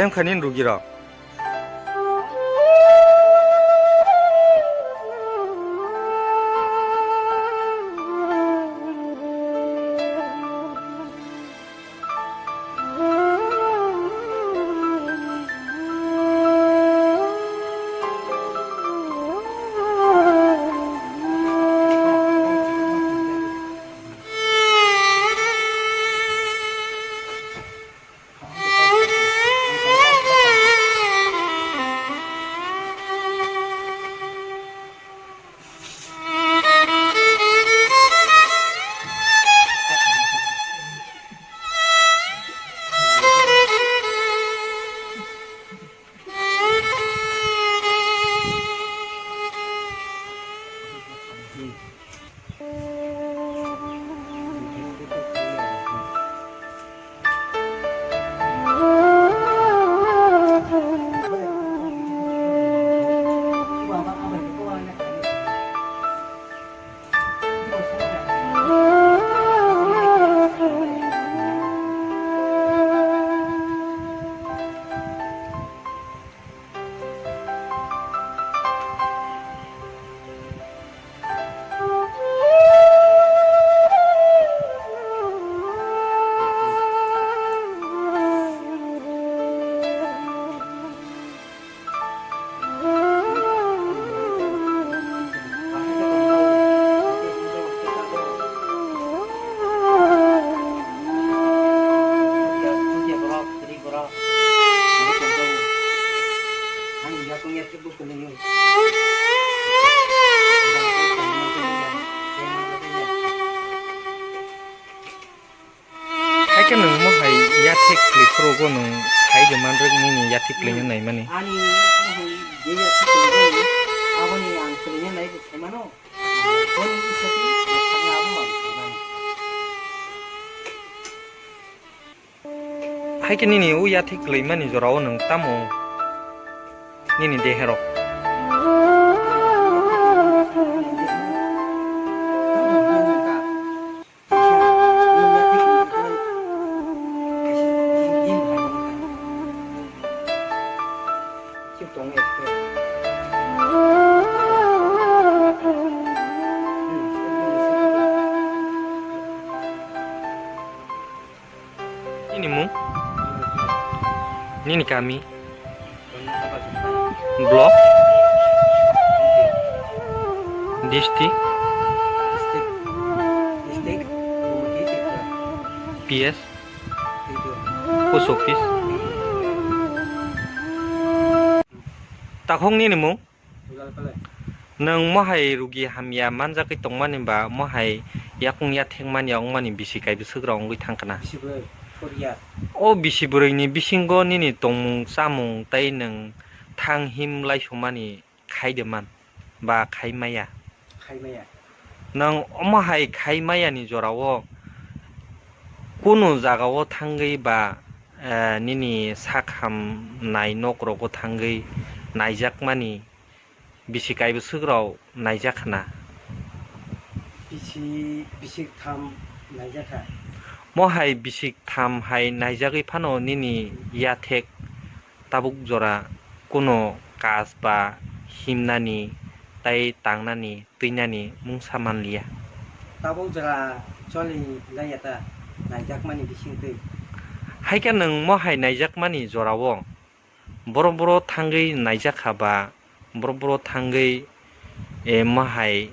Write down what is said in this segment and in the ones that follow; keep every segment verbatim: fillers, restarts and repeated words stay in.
Wngkha nini rugirok. Haikhe nwng mohai yathek kwlwi khorogo nwng sai de manrwk nini yathek kwlwino naimani. Ani mohai je yathek kwlwino, aboni ang kwlwino nai bo sai mano. Boni isati sakna abo ang sai mano. Haikhe nini o yathek kwlwimani jorao nwng tamo nini deherok? Nini mung? Nini kami? Block? District? P S? Post office? Takhuk nini mung? Nwng mohai rugi hamya manjagwi tongmani ba mohai yakung yathekmani wngmani bisi kaibo swkrok wngwi thangkha na? Bisi bwrwi, four year. O bisi bwrwini bisingo nini tongmung chamung tei nwng thang him laisumani khai de man ba khai maya? Khai maya. Nwng omo hai khai maya ni jora o kunu jaga o thangwi ba, eh, nini sak hamnai nok rogo thangwi naijakmani bisi kaibo swk rok naijak khna? Bisi, bisik tham naijak kha. Mo hai bisik tham hai naijagwi phano nini yathek tabuk jora kuno kas ba himnani tei tangnani twinani mungsa manliya. Tabuk jora choli laiya ta naijakmani bisingtwi. Haikhe nwng mo hai naijakmani jorao borok borok thangwi naijak kha ba borok borok thangwi, eh, mo hai,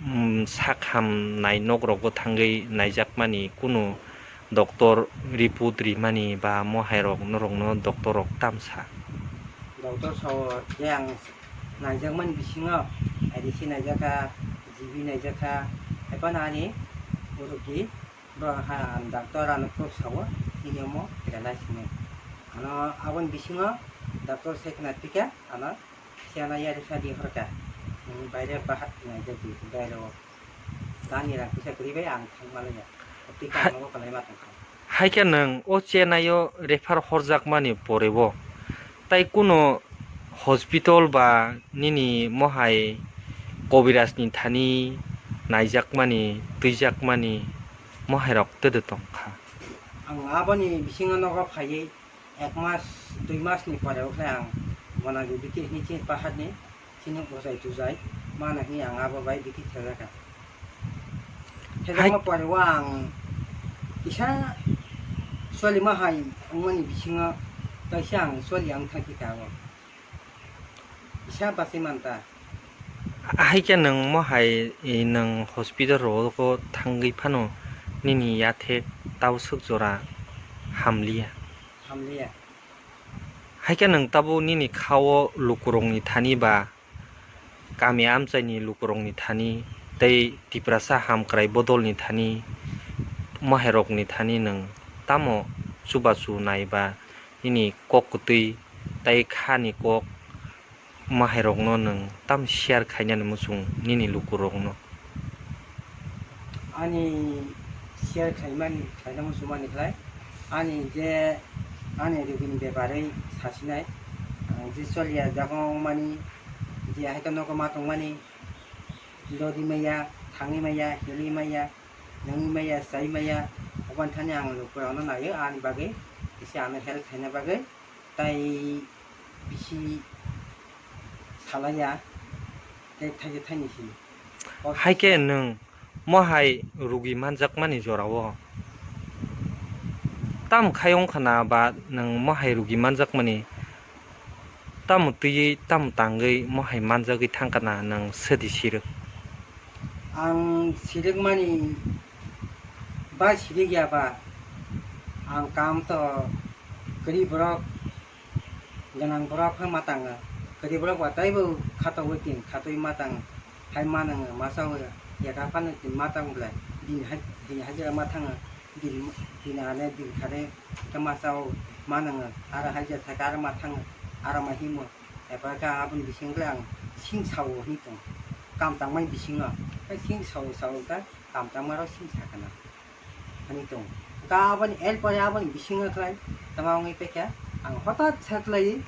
mm, sak hamnai nok rogo thangwi naijakmani kunu doctor report rimani ba mo hai rok norokno doctor rok tamsa? Doctor sao je ang naijakmani bisingo I D C naijakha, G B naijakha, ephano ani rugi bro ha doctor ano proof sao, tini omo relai sini. Ano aboni bisingo doctor sai khna pika ano Chennai ya risa di horka. Nwng baire bahat naijak di, baire o. Tani rang kisa kwrwi bai ang thang manliya. Tei ha-, kang nogo kwlai ma tongkha. Haikhe nwng o Chennai o refer horjakmani pore bo tai kuno hospital ba nini mo hai kobiraj ni thani naijakmani, twijakmani mo hai rok tede tongkha? Ang aboni bisingo nogo phaiwi ek mas Dui mas ni pore o khe ang Monali bithi hwnwi chini paharni chini ojai tujai mano hwnwi ang abo bai bithi thejakha. Hai- Thejakma pore o ang kisa choli ma hai wngmani bisingo kaisa ang choli ang thangkhe ka abo. Kisa bachai man ta. Hai khe nwng mo hai, e, nwng hospital rogo thangwi phano nini yathek tau swk jora hamliya. Hamliya. Hai khe nwng tabuk nini kha-o lukurokni thani ba kami amchaini lukurokni thani tei Tiprasa hamkrai bodolni thani mahairokni thani nwng tamo chubachu nai ba nini kok kwtwi tei khani kok mahairokno nwng tam share khainani muchung nini lukurokno? Ani share khaimani, khaina muchungmani khlai ani je ani rugini beparwi sasinai, ang je choliya jaga wngmani, je haikhe nogo ma tongmani, lodi maya, thangwi maya, hili maya, nangwi maya, chai maya, obani thani ang lukurokno naio ani bagwi, kisa ano help khaina bagwi. Tai bisi salaiya, tei thaisa thaini si. Hai khe nwng mo hai rugi manjakmani jorao tamo khai wngkha na ba nwng mo hai rugi manjakmani tamo twiwi tamo tangwi mo hai manjagwi thangkha na nwng swdi sirwk? Ang sirwkmani ba sirwk ya ba ang kam to kwrwi borok gwnang borok khe ma tango. Kwrwi borok ba taibo khatogwi tin khatwi ma tango. Hai ma nango ma chawi ya ka phano tin ma tango ble. Din hai din hai jora ma thango. Din din ane din khare khe ma chao ma nango. Aro hai jora thaka aro ma thango. Aro ma himo. Eba khe aboni bising khe ang sing sao hini tongo. Kam tangmani bisingo. Khe sing sao sao khe kam tangmarok sing sakana. Ani tong. Ka aboni, er pore aboni bisingo khlai tama wngwi paikha, ang hotat sa khlai,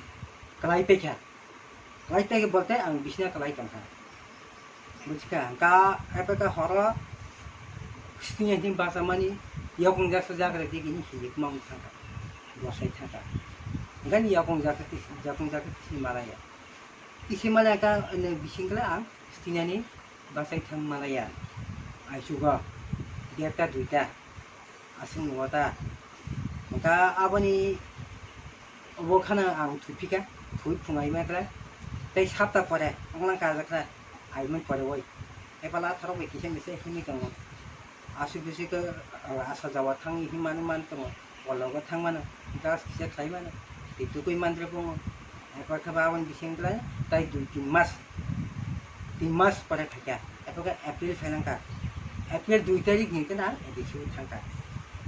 klai paikha. Klai paikha bolte ang bisina klai tongkha. Buchikha, ka epeka horo sini hini basamani, yakung jaksa jagra digi ni hini kuma wng thangkha. Bosai thangkha. Gani yakung jaksa tisi, yakung jaksa tisi malaya. Tisi malaya ka, ene bising khlai ang, sini ani bachai thang malaya, aichugo derta duita aswk nungo ta. Hwnkha aboni obo khana ang thupikha, thwi phungai mankha, tei sapta pore onglang kajakha, aimani pore oi. Epala atharo bai kisa misa himwi tongo. Aswk biswk khe, ah, asa jawa thangwi himani man tongo. O logo thang mano, gas kisa khlai mano, tei tukui mandre bongo. Epor khe ba aboni bising khlai, tai dui tin mas, tin mas pore phaikha. Epor khe April phainangkha. April dui tarik ni khe na A D C o thangkha.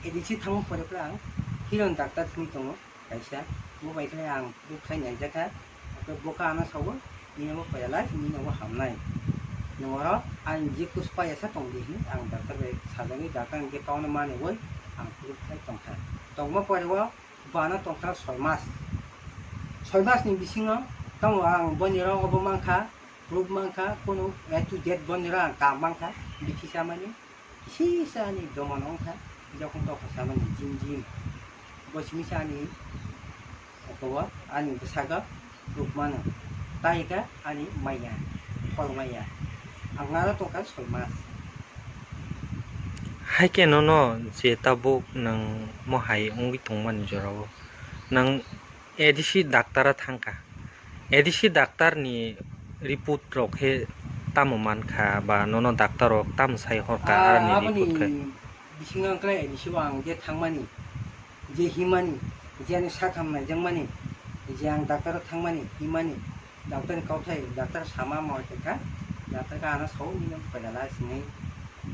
A D C thangma pore pore ang Hiron doctor thwngwi tongo kaisa. Bo bai khe ang bukthai naijakha. Epor bo khe ano sao, nini bo pailai, nini bo hamnai. Nwng oro ani je kus paiya sa tong di hwnwi ang doctor bai sajagwi, doctor ni je kau no mani oi ang bukthai tongkha. Tongma pore o Bo ano tongkha soi mas. Soi mas ni bisingo tamo ang boni rok obo mankha, proof mankha, kunu A to Z boni rok ang kam mankha, bithi chamani. Kisa ani doman wngkha, jokhon tokha chamani jim jim. Bo simi se ani okobo ani bwsago proof mano. Tai khe ani maya, phol maya. Ang aro tongkha soi mas. Hai khe nono je tabuk nwng mohai wngwi tongmani jorao nwng A D C doctor-o thangkha. A D C doctor-ni report rok khe tamo mankha ba nono doctor rok tamo sai horkha Ah, aroni aboni report khe? Bisingo wngkha A D C o ang je thangmani, je himani, je ani sakham naijakmani, je ang doctor-o thangmani, himani, doctor ni kauthai, doctor sama mo kha, doctor khe ano sao nini pailala sini.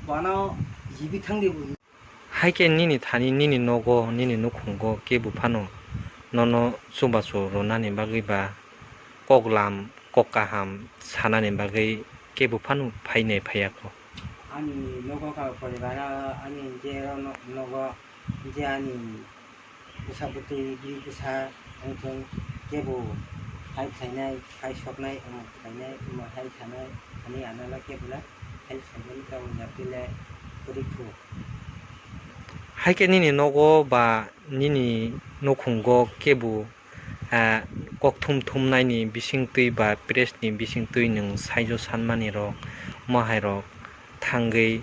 Bono jibi thangdi bo. Hai khe nini thani, nini nogo, nini nukhungo kebo phano nono chubachu rwnani bagwi ba kok lam, kok kaham sanani bagwi kebo phano phainai phaiya kho. Ani nogo ka poribar ani je ro no-, nogo je ani bwsa bwtwi bini bwsa wngthung kebo hai khlainai, hai soknai, omo khlainai, omo hai sanai, ani anala kebo la hai sanani tamo jatwi le kwrwi kho. Hai khe nini nogo ba nini nukhungo kebo Ah, kok thum thumnaini bisingtwi ba press ni bisingtwi nwng saijo sanmani rok, mohai rok thangwi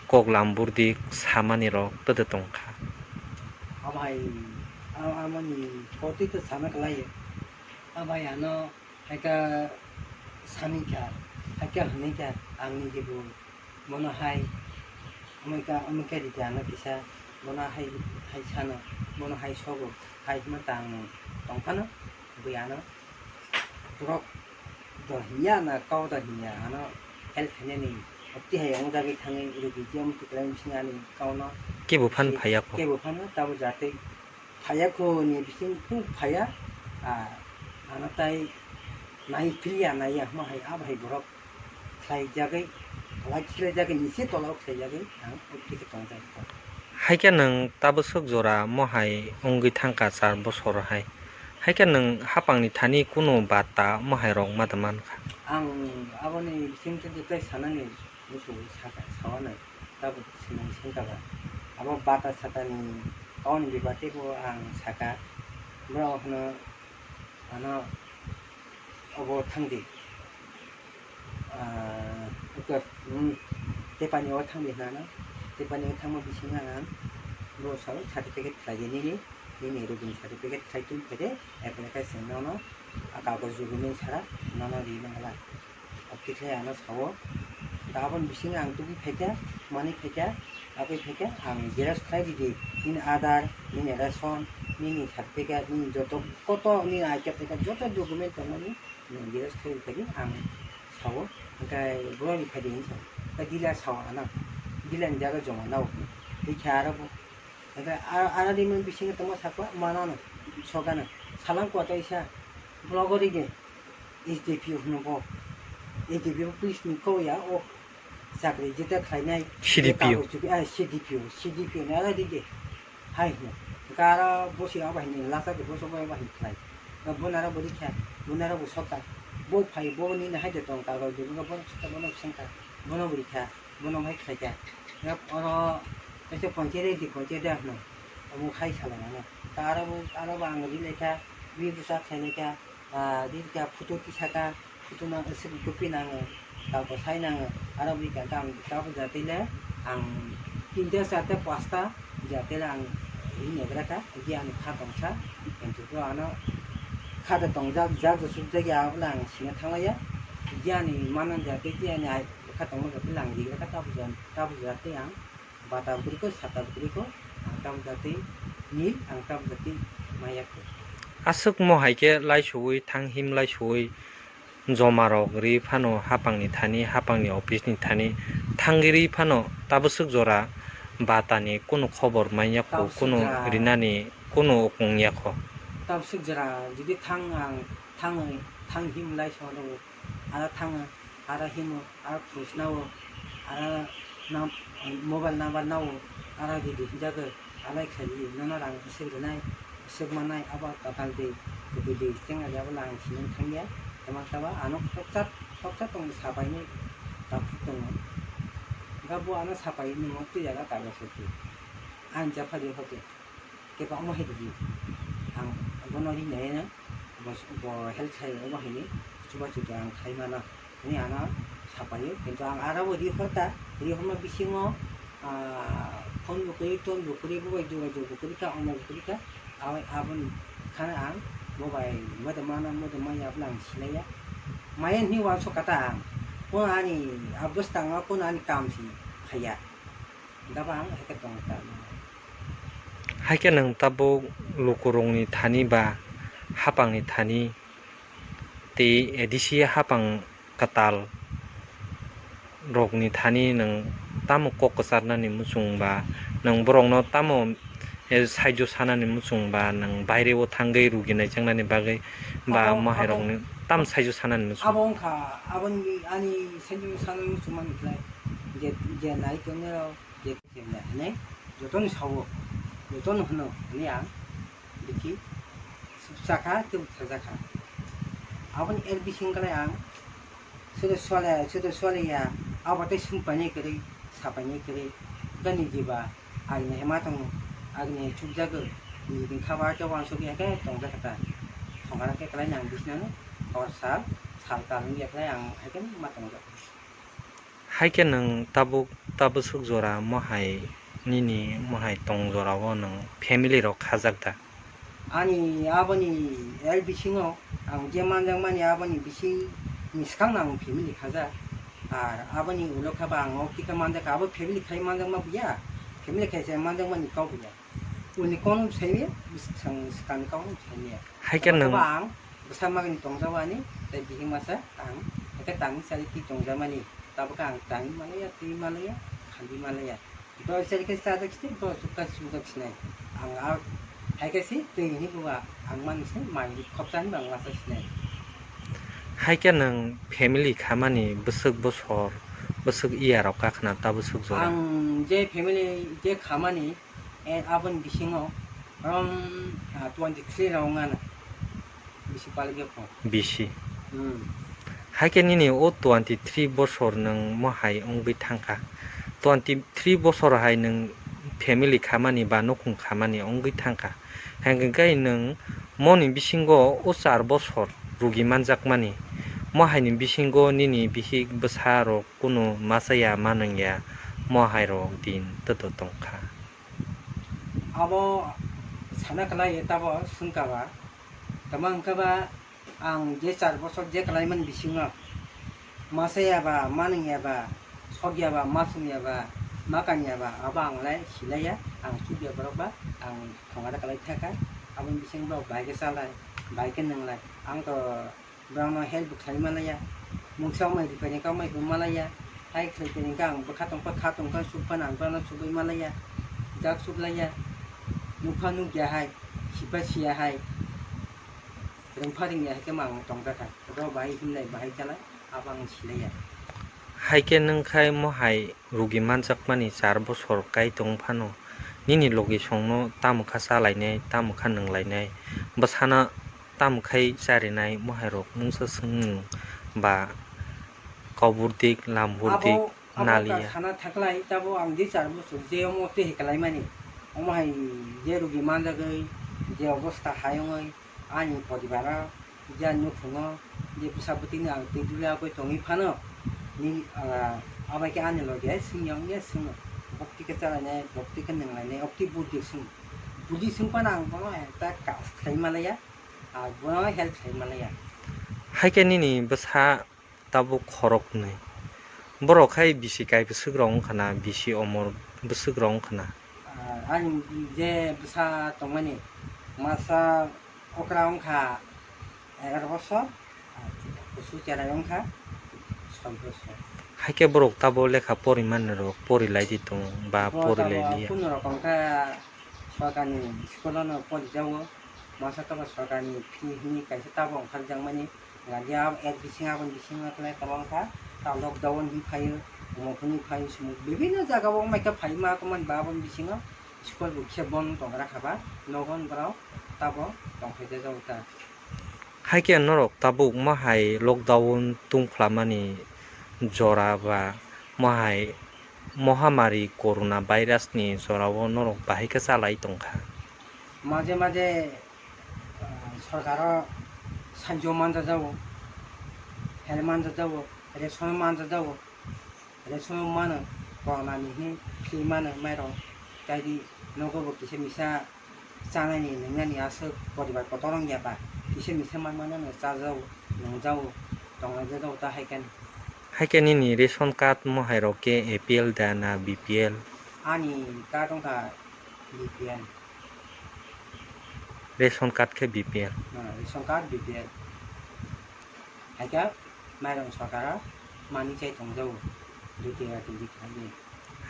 kok lamburdi samani rok twdw tongkha. Amai, a-, amoni kotwi to sana kwlai. Amai ano haikha sanikha, haikha hwnkha ang ni jebu bono hai, amai ka, amai ka ridi ano kisa, bono hai, hai sano, bono hai sogo, hai hwnma ta ang tongphano, bui ano borok do hinya na kau do hinya, ano help khainani, tihai wng jagwi thangwi rwgwi tiyam kwplai bising ani kau no. Kebo phan phaiya kho. Kebo phano tabo jatwi phaiya kho ni bising kung phaiya, ah, ano tai nai phiya naiya hwnma hai abo hai borok khlaijagwi, lai khlaijagwi ni se tola o khlaijagwi ang o khe tongjak kho. Haikhe nwng tabwswk jora mohai wngwi thangkha char bosor hai. Haikhe nwng hapangni thani kunu bata mohai rok ma da mankha. Ang aboni bisingtwi tei sanani muchung saka, sawanai tabuk sinai sengkha ba. Abo bata satani kauni bibati bo ang saka, borok hwno ano obo thangdi. Ah, ukkar, hmm, tepani o thangdi hwnano, tepani o thangma bisingo ang bro sao certificate khlaidi nini, nini rugini certificate khai tong khaide, apply khai se nono, a kagoj document sara nono ri nangla. Aboni khe ano sao, da aboni bisingo ang tubui phaikha, manwi phaikha, aboni phaikha ang xerox khlai ridi, nini Aadhaar, nini ration, nini certificate, nini joto koto, nini I T F joto document tongmani. Nwng xerox khe rwkha di, ang sao, hwnkhe borok rwkha di hinwi sao. Hwnkhe dealer sao ano, dealer ni jaga joma nao hinwi. Hwnkhe aro bo, hwnkhe a-, aro rimani bisingo tongma sakwa, manano, sokano, salang kwatwi sa, blogo rige, S D P O hwno bo, S D P O police ni kok ya, o chakri jeta khlainai, C D P O. Kagoz chubi, ah, C D P O, C D P O ni aro rige. Hai hwnwi. Hwnkhe aro bosi abo hai ni lasa de boso bai abo hai khlai. Hwnkhe bonaro bo rikha, bonaro bo sokha. Bo phai bo nini hai de tong kagol de, hwnkhe bono sokha, bono swngkha, bono bo rikha, bono hai khlaikha. Hwnkhe oro kaisa ponchai de, ponchai de hwnwi. Omo hai salai mano. Ta aro bo, aro bo ang ri laikha, ri bwsa khlai laikha. Ah, rikha photo tisaka, photo nang, aswk copy nango, tabuk sai nango, aro bwrwi kha ang tabuk jatwi le ang tinta, charta, pasta jatwi le ang ri negra kha, hwnkhe ani kha tongsa, hwnkhe bro ano kha da tongjak, jak da sukjak ya, abo le ang sina thanglaiya, hwnkhe ani mana jatwi, hwnkhe ani ai kha tongma jatwi le ang rigra kha, tabuk ja-, tabuk jatwi ang. Bata bwrwikho, sata bwrwikho, ang tabuk jatwi nil, ang tabuk jatwi maya kho. Aswk mo hai khe laisuwi thang him laisuwi joma rok ri phano hapangni thani, hapangni office ni thani thangwi ri phano tabwswk jora batani kunu khobor manya kho, tabwswk kunu jora rinani kunu wngya kho. Tabwswk jora jodi thang ang thangwi thang him laisuwi ano thang aro himo, aro phus nao, aro nam-, mobile number nao, aro ridi hinjagwi, alai khlai di, nono rang bwswk rwnai, bwswk mannai, abo kwtal di, kwtwi di, chengari abo lang sinung thangya, kwmang saba ano khoksa, khoksa tongo sapainwi, takhuk tongo. Hwnkhe bo ano sapai nungmung twijaga kagoj hwnkhe, ani japha di hwnkhe. Kebo omo hai rwdi, ang bono rinai no, bo, bo help khai omo hai ni chubachu ang khai mano hwnwi ano sapaio, kintu ang aro bo rihor kha, rihorma bisingo, ah, phone bo kwrwi, tong bo kwrwi, bo bai jogajog bo kwrwi kha, omo bo kwrwi kha, abo, aboni khana ang bo bai modo mano, modo manya abono ang sinai ya, maya hwnwi uansuk kha ta ang, kono ani, ah, bwskango kono ani kam se phai ya. Gabang hai khe tongo ta. Hai khe nwng tabuk lukurokni thani ba hapangni thani tei A D C hapang kwtal rokni thani nwng tamo kok kwcharnani muchung ba nwng borokno tamo, eh, saijo sanani muchung ba nwng baireo thangwi rugi naichangnani bagwi ba abo, mahairokni abo, tam saijo sanani muchung? Abo wngkha aboni ani saijo sanani muchung mani khlai je, je nai tongnai rok. Je kemla hinwi jotono sao, jotono hwno hinwi ang bikhi suksa kha tei butharjak kha. Aboni er bising khlai ang sudo sole, sudo soleya, abo tei sung painai kwrwi, sa painai kwrwi, gani jiba agni hema tongo, agni chukjagwi, nini kha ba khe uansuk ya khe tongjak kha ta. Songkara khe kwlai nang bisnano hor sal, sal tal wngya khlai ang haikhe ma tongjak. Haikhe nwng tabuk, tabuk swk jora mohai nini mohai tong jorao nwng family rok khajak da? Ani aboni el bisingo ang je manjakmani aboni bisingni swkangno ang family khajak. Ar aboni ulo khe ba ang o kisa manjak, abo family khai manjakma buya, family khai se manjakmani kok buya. Uni kono bwsai maya, bwsang swkangni kono bwsai maya. Haikhe nwng ba ang bwsa magni tongjago ani, tei bihik masa ang, haikhe tangwi chali twi tongjakmani. Tabuk ang tangwi manliya, twi manliya, khamwi manliya. Borok chali khe chajak sinai, borok chukha chujak sinai. Ang a, haikhe se twi hini buba ang mani se mai khopsa hinba ang masa sinai. Haikhe nwng family khamani bwswk bosor, bwswk iya rok kakhna ta bwswk jora? Ang je family je khamani, eh, aboni bisingo around, ah, twenty three rok wngano bisi palikya kho. Bisi. Hmm. Haikhe nini o twenty three bosor nwng mohai wngwi thangkha. Twenty three bosor hai nwng family khamani ba nukhung khamani wngwi thangkha. Hainkhe nwng moni bisingo o char bosor rugi manjakmani. Mohaini bisingo nini bihik bwsa rok kunu masa ya manwng ya, mohai rok din twtw tongkha. Abo sana kwlai tabo swngkha ba, tamo wngkha ba ang je char bosor je kwlaimani bisingo masa ya ba, manwng ya ba, sok ya ba, masung ya ba, makan ya ba, abo ang lai silai ya, ang chuk ya borok ba, ang thongare kwlai thaka, aboni bisingo borok bai khe chalai, bai khe nwnglai, ang to borokno help bo khlai manlaiya, mungsa wngmani rwphaini kok mai hwn manlaiya, hai khlai tongkha ang bwkha tongkha kha tongkha suk phano ang borokno sugwi manlaiya, jak suklaiya, nukpha nukya hai, sipa siya hai, rwngpha rwngya hai khe mang tongjakha, ro bahai himlai bahai chalai, abo ang silaiya. Hai khe nwng khai mohai rugi manjakmani char bosor kai tong phano, nini logi songno tamo kha chalainai, tamo kha nwnglainai, bwsano tamo khai charinai mohairok mungsa swngmung ba kauburdik, lamburdik abo, abo naliya. Sana thaklai, tabo ang je char bosor je omo twi hai kwlaimani, omo hai je rugi manjagwi, je obosta hai wngwi ani poribaro, je ani nukhungo, je bwsa bwtwino ang twi dulagwi tongwi phano, nini, ah, abai khe ani logi hai swngya wngya swngno, bokti khe chalainai, bokti khe nwnglainai, okti budi swng, budi swng phano ang bono ekta kas khlai malaiya. Ah, bono help khlai manliya. Hai khe nini bwsa tabuk khoroknwi. Borok hai bisi kai bwswk rok wngkha na, bisi omor bwswk rok wngkha na? Ah, ani je bwsa tongmani masa okra wngkha egaroh bosor, ah, kusu cherai wngkha soi bosor. Hai khe borok tabuk lekha porimanirok porilai di tongo ba porilai liya? Kunu rok wngkha sorkarni school-o no porijago. Masa khe bo sorkarni free hwnwi kaisa tabuk wngkharjakmani, radia ek bising aboni bisingo khlai kwbangkha, ta lockdown hwnwi phaio, omo hwnwi phaio, chwng bibinno jagao wngmai khe phaima kwmani ba aboni bisingo school bo kisa bon tongra kha ba, nogo borok tabuk tongphai jajago ta. Hai khe norok tabuk mohai lockdown tungphlamani jora ba mohai mohamari corona virus ni jorao norok bahai khe chalai tongkha. Maje maje, ah, sorkaro sanjo manjajago, help manjajago, ration manjajago, ration mano, corona ni hwnwi free mano mairok, tei di nogo bo kisa misa chanani nwngnani aswk poribar kotor wngya ba, kisa misa manmano no chajago, nungjago, tonglaijak jago ta hai khe. Hai khe nini ration card mohairok khe A P L da na B P L? Ani card wngkha B P L. Ration card khe B P L? Ah, ration card B P L. Hai khe mairok sorkaro manwi chai tongjago, duty ba duty khlaiwi.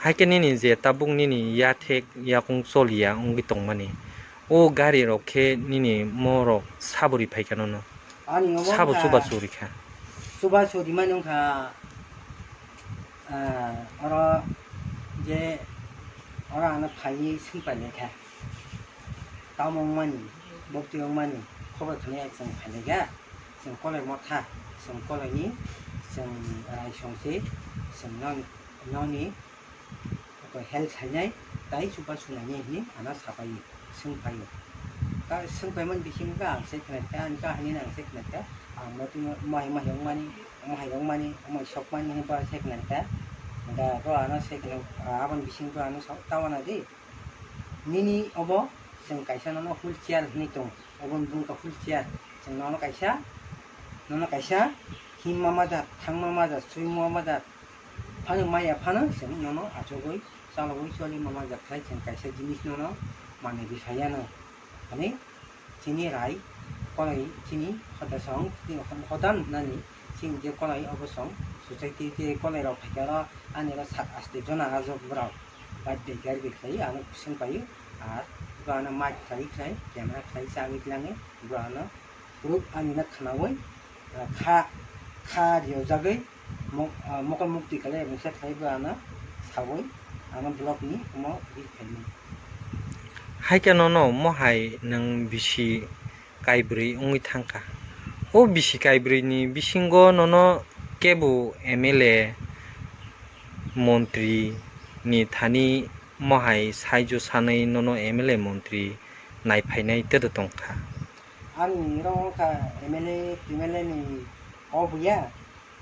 Hai khe nini je tabuk nini yathek yakung choliya wngwi tongmani, o gari rok khe nini morok sabo ri phai kha nono? Ani omo sabo wngkha chubachu ri kha? Chubachu rimani wngkha, ah, oro je oro ano phaiwi swng pailai kha, tamo wngmani, bokti wngmani, khobor khnai chwng phailai kha. Chwng kolai motha, chwng kolaini, chwng raisong se, chwng non-, noni help khainai, tai chubachu nainai hwnwi ano sapaio, swng paio. Ka swngpaimani bisingo khe ang se khna kha, ani kahini no ang se khna kha, ang motwi mo-, mohai mohai wngmani, mohai wngmani, mohai sokmani hinwi bo se khna kha. Da bo ano se khna, ah, aboni bisingo ano sok ta wana di. Nini obo chwng kaisa nono wheelchair hinwi tongo, oboni bumung kha wheelchair. Chwng nono kaisa, nono kaisa himma majak, thangma majak, swima majak, phano maya phano chwng nono achugwi chalogwi choli ma majak khlai chwng kaisa jinis nono manwi rwphaiya no. Ani chini rai kolai chini hoda song chini hoda nani chini je kolai obo song society je kolai rok phaikhe oro ani oro sat aste jona ajok borok bike bai gari bai khlai ano kusung pai ar bo ano mic khlai khlai camera khlai chagwi tlangwi bo ano borok ani no khnaui kha kha riyojagwi mok-, ah, mokol mukti kale mungsa khlai bo ano saui ano vlog ni omo edit khaimani. Hai khe nono mohai nwng bisi kaibrwi wngwi thangkha. O bisi kaibrwi ni bisingo nono kebo M L A montri ni thani mohai saijo sanwi nono M L A montri naiphainai tedo tongkha. Ani oro wngkha M L A, M L A ni kok buya,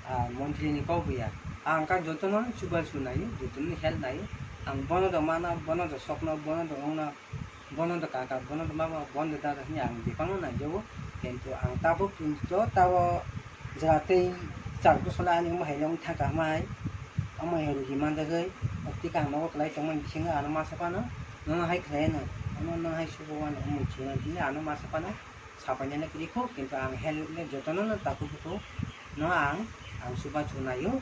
ah, montri ni kok buya. Ang kha jotono chubachu naio, jotono help naio. Ang bono do mana, bono do sokno, bono do wngno, bono do kaka, bono do mama, bono do dada hinwi ang bebakno naijago. Kintu ang tabuk punjo tabo jora tei char bosor ani omo hai wng thangkha hwnba hai. Omo hai rugi manjagwi, okti kang nogo kwlai tongmani bisingo ano masa phano, nono hai khlai ano, ano, nono hai subo ano, omo chuna hinwi ano masa phano. Sapainani kwrwi kho, kintu ang help le jotono no takhuk bukhu no ang, ang chubachu naio,